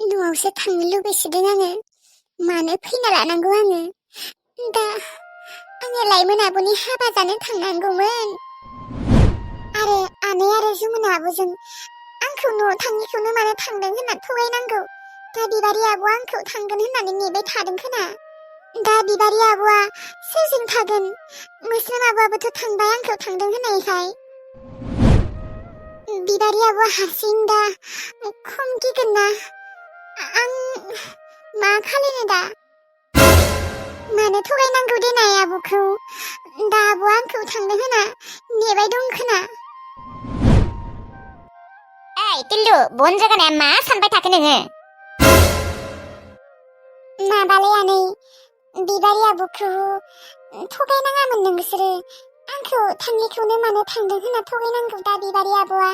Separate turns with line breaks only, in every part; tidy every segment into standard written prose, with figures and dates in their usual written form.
न'आवसो थांनो लुबैसोदों आङो मानो फैना लानांगौ आङो दा आङो लाइमोन आब'नि हाबा जानो थांनांगौमोन आरो आनै आरो जुमुना आब'जों आंखौ न'आव थाङिखौनो मानो थांदों होनना थगायनांगौ दा बिबारि आब'आ आंखौ थांगोन होननानै नेबाय थादों खोना दा बिबारि आब'आ सोरजों थागोन मोस्रोम आब'आबोथ' थांबाय आंखौ थांदों होननायखाय बिबारि आब'आ हारसिं दा खम गिगोन ना आं मा खालायनो दा मानो थगायनांगौ देनाय आब'खौ दा आब'आ आंखौ थांनो होना नेबाय दं खोना
ओइ टिल्लु बन जागानाया मा सानबाय थाखो नोङो
माबालै आनै बिबारि आब'खौ थगायनाङामोन नोंसोरो आंखौ थांनायखौनो मानो थांदों होनना थगायनांगौ दा बिबारि आब'आ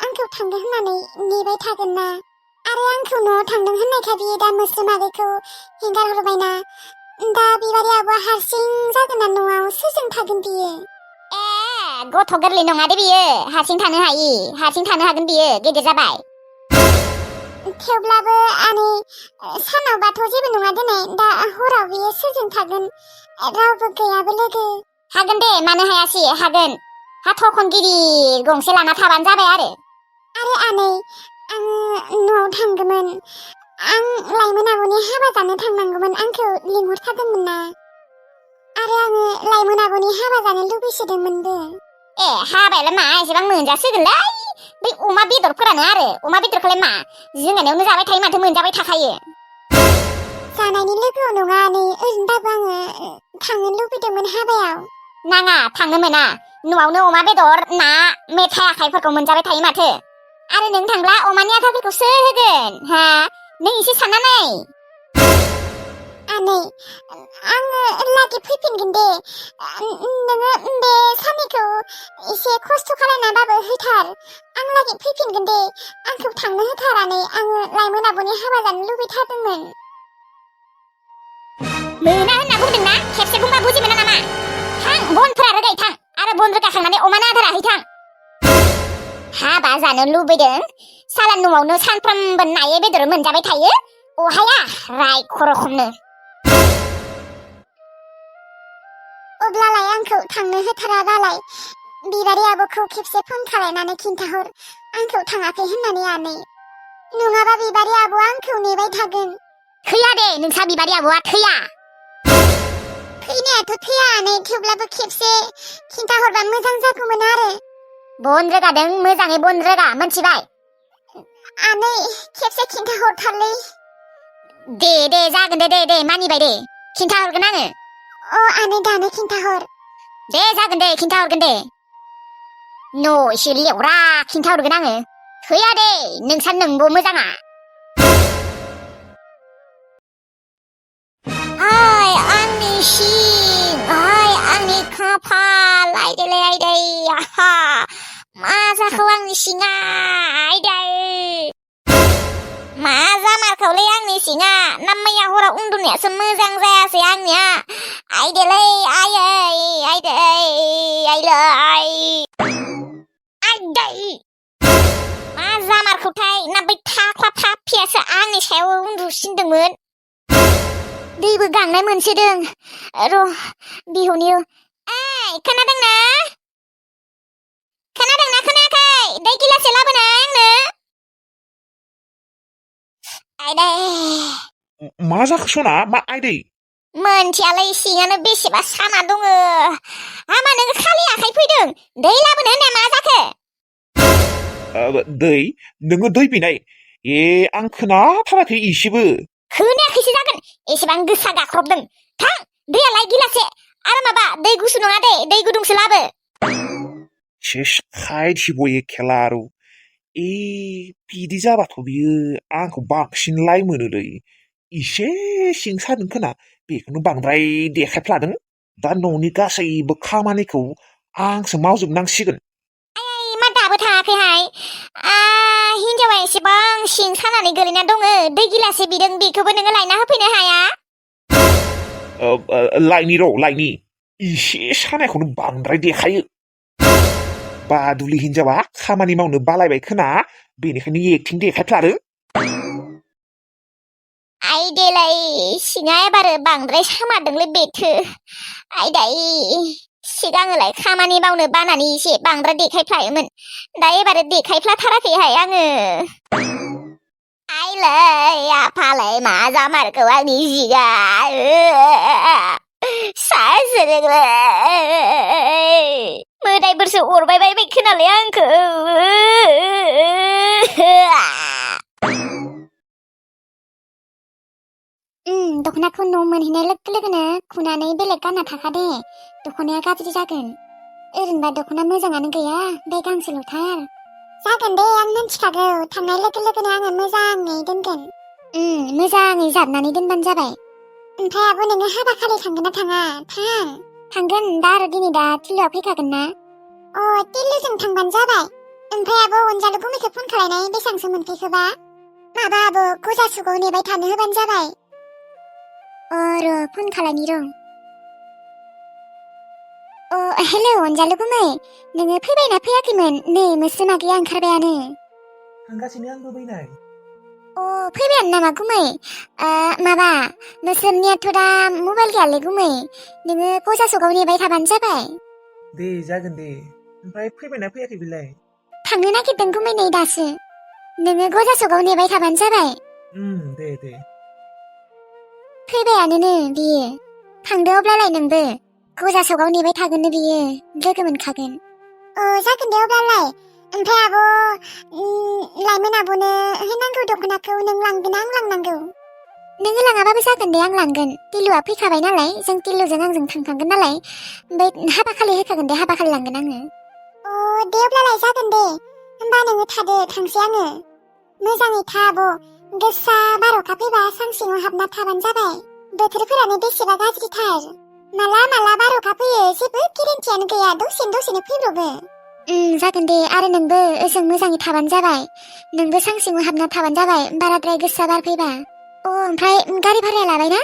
आंखौ थांदों होननानै नेबाय थागोन ना आरो आंखौ न'आव थांदों होननायखाय बियो दा मोस्रोम आगैखौ हेंगार हरबायना दा बिबारि आब'आ हारसिं जागोन ना न'आव सोरजों थागोन बियो
गथ' गोरलै नङा दे बियो हारसिं थानो हायि हारसिं थानो हागोन बियो गेदेर जाबाय
थेवब्लाबो आनै सानावबाथ' जेबो नङा दिनै दा हराव बियो सोरजों थागोन रावबो गैयाबो लोगो
हागोन दे मानो हायासै हागोन हाथ' खनगिरि गंसे लाना थाबानो जाबाय
आरो आनै आङो न'आव थांगौमोन आं लाइमोन आब'नि हाबा जानो थांनांगौमोन आंखौ लिंहरथारदोंमोन ना आरो आङो लाइमोन आब'नि हाबा जानो लुबैसोदोंमोनबो
हाबायालाय मा एसेबां मोनजासोगोनलै बै अमा बेदरफोरानो आरो अमा बेदरखौलाय मा जोंहानियावनो जाबाय थायो माथो मोनजाबाय थाखायो
जानायनि लोगोआव नङा आनै ओरैनोबाबो आङो थांनो लुबैदोंमोन हाबायाव
नाङा थांनो मोना न'आवनो अमा बेदर ना मेथाइ आखाइफोरखौ मोनजाबाय थायो माथो आरो नों थांब्ला अमानि आदारफोरखौ सोर होगोन हा नों एसे सानना नाय
आनै आङो लागै फैफिनगोन दे नोङो बे साननैखौ एसे खस्थ' खालायनाबाबो होथार आं लागै फैफिनगोन दे आंखौ थांनो होथार आनै आङो लाइमोन आब'नि हाबा जानो लुबैथारदोंमोन
मोना होनना बुंदोंना खेबसे बुंबा बुजि मोना नामा थां बनफोरा रोगाय थां आरो बन रोगाखांनानै अमानो आदार हैथां हाबा जानो लुबैदों साला न'आवनो सानफ्रोमबो नायै बेदर मोनजाबाय थायो अहाया राय खर'खमनो
अब्लालाय आंखौ थांनो होथाराबालाय बिबारि आब'खौ खेबसे फन खालायनानै खिन्थाहर आंखौ थाङाखै होननानै आनै नङाबा बिबारि आब'आ आंखौ नेबाय थागोन
थैया दे नोंसा बिबारि आब'आ थैया
थैनायाथ' थैया आनै थेवब्लाबो खेबसे खिन्थाहरबा मोजां जागौमोन आरो
बन रोगादों मोजाङै बन रोगा मोनथिबाय
आनै खेबसे खिन्थाहरथारलै
दे जागोन दे मानिबाय दे खिन्थाहरगोन आङो
अ आनै दानो खिन्थाहर
दे जागोन दे खिन्थाहरगोन दे न' एसे लेवरा खिन्थाहरगोन आङो थैया दे नोंसा नोंबो मोजाङा आइ आंनि सिं आइ आंनि खाफाल आइदै आहा मा जाखो आंनि सिङा आइदै मा जामारखौलै आंनि सिङा ना मैया हराव उन्दुनायासो मोजां जायासै आंनिया आइदैलै आइदै मा जामारखौथाय ना बै थाख्ला फाफ्लियासो आंनि सायाव उन्दुसिनदोंमोन दैबो गांनाय मोनसोदों र' बिहुनि खोनादोंना खोनायाखै दै गिलासे लाबोनाय आंनो आइदै
मा जाखो सना मा आइदै
मोनथियालै सिङानो बेसेबा साना दङ हामा नोङो खालि आखाइ फैदों दै लाबोनो होननाया मा जाखो
दै नोङो दै बिनाय आं खोनाथाराखै इसेबो
खोनायाखैसो जागोन एसेबां गोसा गाख्रबदों थां दैयालाय गिलासे आरो माबा दै गुसु नङा दे दै गुदुंसो लाबो
शेष खायथिबयो खेला आरो बिदि जाबाथ' बियो आंखौ बांसिनलाय मोनोलै इसे सिं सादों खोना बेखौनो बांद्राय देखायफ्लादों दा न'नि गासैबो खामानिखौ आंसो मावजोबनांसिगोन
मा दाबो थाङाखैहाय हिनजावा एसेबां सिं सानानै गोलैना दङ दै गिलासे बिदों बेखौबो नोङो लायना होफैनो हाया
लायनि इसे सानायखौनो बांद्राय देखायो बादुलि हिनजावा खामानि मावनो बालायबाय खोना बेनिखायनो एक्टिं देखायफ्लादों
आइदेलाय सिङा एबारो बांद्राय सामारदोंलै बेथो आइदाय सिगाङोलाय खामानि मावनो बानानै एसे बांद्राय देखायफ्लायोमोन दा एबारो देखायफ्लाथाराखैहाय आङो आइलाय आफालाय मा जामारखौ आंनि जिगा सासोरोंलै मोदायफोरसो अरबाय बायबाय खोनालै आंखौ
दख'नाखौ न' मोनहैनाय लोगो लोगोनो खुनानै बेलेग गानना थाखादे दख'नाया गाज्रि जागोन ओरैनोबा दख'ना मोजाङानो गैया बे गांसेल'थार जागोन दे आं मिन्थिखागौ थांनाय लोगो लोगोनो आङो मोजाङै दोनगोन मोजाङै जाबनानै दोनबानो जाबाय ओमफ्राय आब' नोङो हाबा खालि थांगोन ना थाङा थांगोन दा आरो दिनै दा तिलुआ फैखागोन ना तिलुजों थांबानो जाबाय ओमफ्राय आब' अनजालु गुमैखौ फन खालायनाय बेसेबांसो मोनफैखोबा माबा आब' गोजासुगाव नेबाय थानो होबानो जाबाय र' फन खालायनि र' हेलौ अनजालु गुमै नोङो फैबायना फैयाखैमोन नै मोस्रोम आगैया ओंखारबायानो
थांगासिनो आंबो बैनाय
फैबायानो नामा गुमै माबा मोस्रोमनियाथ' दा मबाइल गैयालै गुमै नोङो गजासगाव नेबाय थाबानो जाबाय
दे जागोन दे ओमफ्राय फैबायना फैयाखै बिलाय
थांनो नागिरदों गुमै नै दासो नोङो गजासगाव नेबाय थाबानो जाबाय
दे
फैबायानो बियो थांदो अब्लालाय नोंबो गजासगाव नेबाय थागोननो बियो लोगो मोनखागोन जागोन दे अब्लालाय ओमफ्राय आब' लाइमोन आब'नो होनांगौ दख'नाखौ नों लांगोन आं लांनांगौ नोङो लाङाबाबो जागोन दे आं लांगोन तिलुआ फैखाबाय नालाय जों तिलुजों आंजों थांखागोन नालाय ओमफ्राय हाबा खालि होखागोन दे हाबा खालि लांगोन आङो दे अब्लालाय जागोन दे होमबा नोङो थादो थांसै आङो मोजाङै था आब' गोसा बार'खा फैबा सां सिङाव हाबना थाबानो जाबाय बोथोरफोरानो बेसेबा गाज्रिथार माला माला बार'खा फैयो जेबो गेरेन्टियानो गैया दसेनो फैब्रबो जागोन दे आरो नोंबो ओजों मोजाङै थाबानो जाबाय नोंबो सां सिङाव हाबना थाबानो जाबाय बाराद्राय गोसा बार फैबा ओमफ्राय गारि भाराया लाबाय ना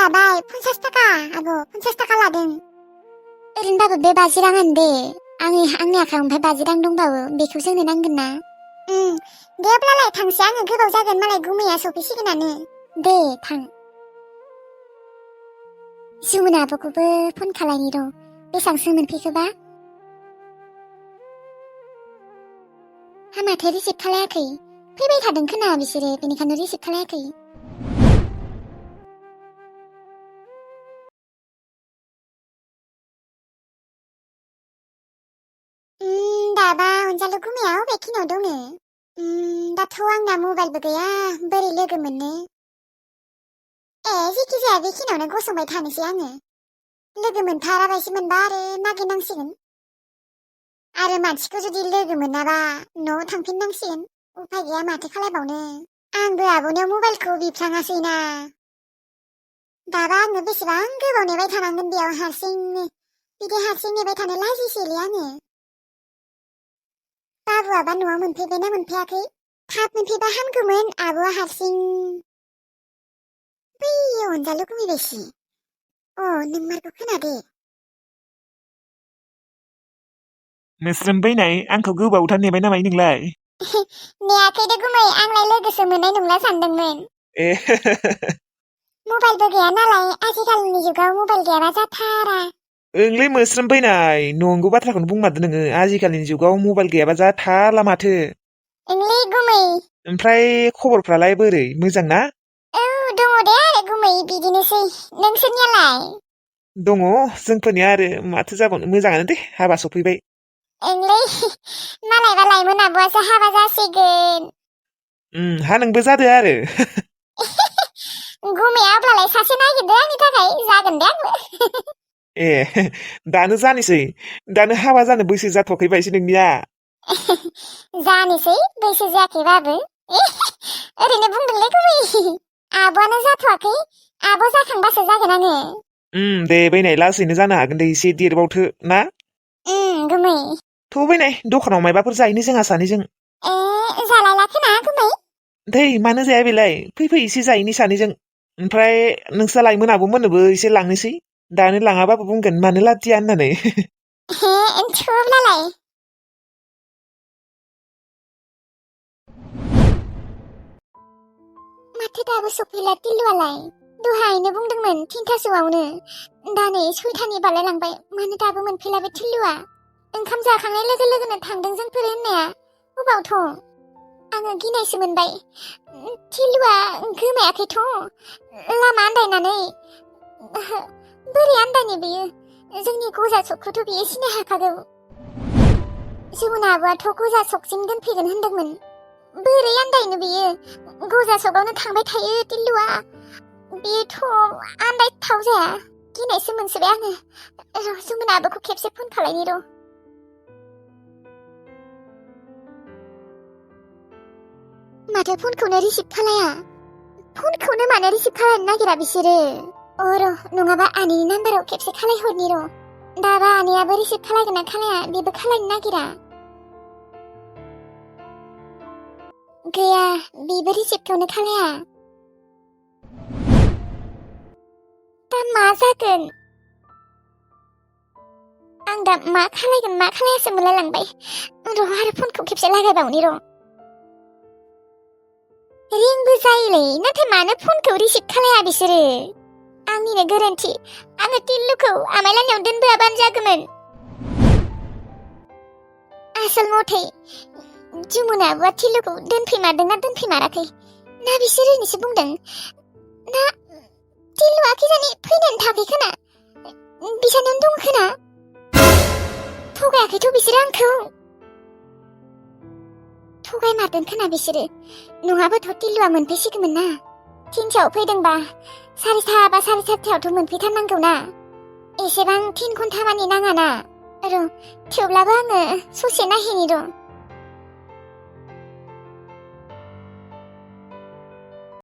लाबाय 50 थाखा आब' 50 थाखा लादों ओरैनोबाबो बे 50 राङानो दे आंनि आखायाव ओमफ्राय 50 रां दंबावो बेखौ जोंनो नांगोन ना दे अब्लालाय थांसै आङो गोबाव जागोन मालाय गुमैया सफैसिगोनानो दे थां जुमुना आब'खौबो फन खालायनि र' बेसेबांसो मोनफैखोबा हामाथो रिसिभ खालायाखै फैबाय थादों खोना बिसोरो बेनिखायनो रिसिभ खालायाखै दाबा अनजालु गुमैया अबे खिनियाव दङ दाथ' आंना मबाइलबो गैया बोरै लोगो मोननो जेखि जाया बे खिनियावनो गसंबाय थानोसै आङो लोगो मोनथाराबायसो मोनबा आरो नागिरनांसिगोन आरो मानसिखौ जुदि लोगो मोनाबा न'आव थांफिननांसिगोन उफाय गैया माथो खालायबावनो आंबो आब'नियाव मबाइलखौ बिफ्लाङासैना दाबा आङो बेसेबां गोबाव नेबाय थानांगोन बेयाव हारसिंनो बिदि हारसिं नेबाय थानो लाजिसैलै आङो बाबुआबा न'आव मोनफैबायना मोनफैयाखै थाब मोनफैबा हामगौमोन आब'आ हारसिं बै अनजालु गुमैबायसि नोंमारगौ खोनादे
मोस्रोम बैनाय आंखौ गोबावथार नेबाय नामाय नोंलाय
नेयाखै दे गुमै आंलाय लोगोसो मोननाय नंला सानदोंमोन मबाइलबो गैया नालाय आजिखालिनि जुगाव मबाइल गैयाबा जाथारा
ओंलै मोस्रोम बैनाय नंगौ बाथ्राखौनो बुंमारदो नोङो आजिखालिनि जुगाव मबाइल गैयाबा जाथारला माथो
ओंलै गुमै
ओमफ्राय खबरफ्रालाय बोरै मोजां ना
दङ दे आरो गुमै बिदिनोसै नोंसोरनियालाय
दङ जोंफोरनिया आरो माथो जाबावनो मोजाङानो दे हाबा सफैबाय
ओंलै मालायबा लाइमोन आब'आसो हाबा जासिगोन
हा नोंबो जादो आरो
गुमैया अब्लालाय सासे नागिरदो आंनि थाखाय जागोन दे आंबो
दानो जानोसै दानो हाबा जानो बैसो जाथ'वाखै बायसो नोंनिया
जानोसै बैसो जायाखैबाबो ओरैनो बुंदोंलै गुमै आब'आनो जाथ'वाखै आब' जाखांबासो जागोन आङो
दे बैनाय लासैनो जानो हागोन दे एसे देरबावथो ना
गुमै
थ' बैनाय दखानाव मायबाफोर जाहैनो जोंहा सानैजों
जालायला खोना गुमै
दै मानो जाया बेलाय फै एसे जाहैनि सानैजों ओमफ्राय नोंस्रा लाइमोन आब'मोननोबो एसे लांनोसै दानो लाङाबाबो बुंगोन मानो लादिया होननानै
थोब्लालाय माथो दाबो सफैला टिलुआलाय दहायनो बुंदोंमोन थिनथासोआवनो दा नै सयथानि बारलायलांबाय मानो दाबो मोनफैला बे टिलुआ ओंखाम जाखांनाय लोगो लोगोनो थांदों जोंफोर होननाया अबावथ' आङो गिनायसो मोनबाय टिलुआ गोमायाखैथ' लामा आन्दायनानै बोरै आन्दायनो बियो जोंनि गजा सकखौथ' बियो सिनाय हाखागौ जमुना आब'आथ' गजा सकसिम दोनफैगोन होनदोंमोन बोरै आन्दायनो बियो गजा सकआवनो थांबाय थायो टिलुआ बेथ' आन्दायथाव जाया गिनायसो मोनसोबाय आङो र' जमुना आब'खौ खेबसे फन खालायनि र' माथो फनखौनो रिसिभ खालाया फनखौनो मानो रिसिभ खालायनो नागिरा बिसोरो र' नङाबा आनैनि नाम्बाराव खेबसे खालायहरनि र' दाबा आनैयाबो रिसिभ खालायगोन ना खालाया बेबो खालायनो नागिरा गैया बेबो रिसिभखौनो खालाया दा मा जागोन आं दा मा खालायगोन मा खालायासो मोनलायलांबाय र' आरो फनखौ खेबसे लागायबावनि र' रिंबो जायोलै नाथाय मानो फनखौ रिसिभ खालाया बिसोरो आंनिनो गोरोन्थि आङो टिल्लुखौ आमायलानियाव दोनबोआबानो जागौमोन आसल मथै जमुना आब'आ टिल्लुखौ दोनफैमारदों ना दोनफैमाराखै ना बिसोर ओरैनोसो बुंदों ना टिल्लुआ खिजानि फैनानै थाखै खोना बिसानावनो दं खोना थगायाखैथ' बिसोरो आंखौ थगायमारदों खोना बिसोरो नङाबाथ' टिल्लुआ मोनफैसिगौमोन ना थिनथायाव फैदोंबा 4:30 बा 4:30 मोनफैथारनांगौ ना एसेबां 3 घन्टा मानि नाङा ना र' थेवब्लाबो आङो ससे नायहैनि र'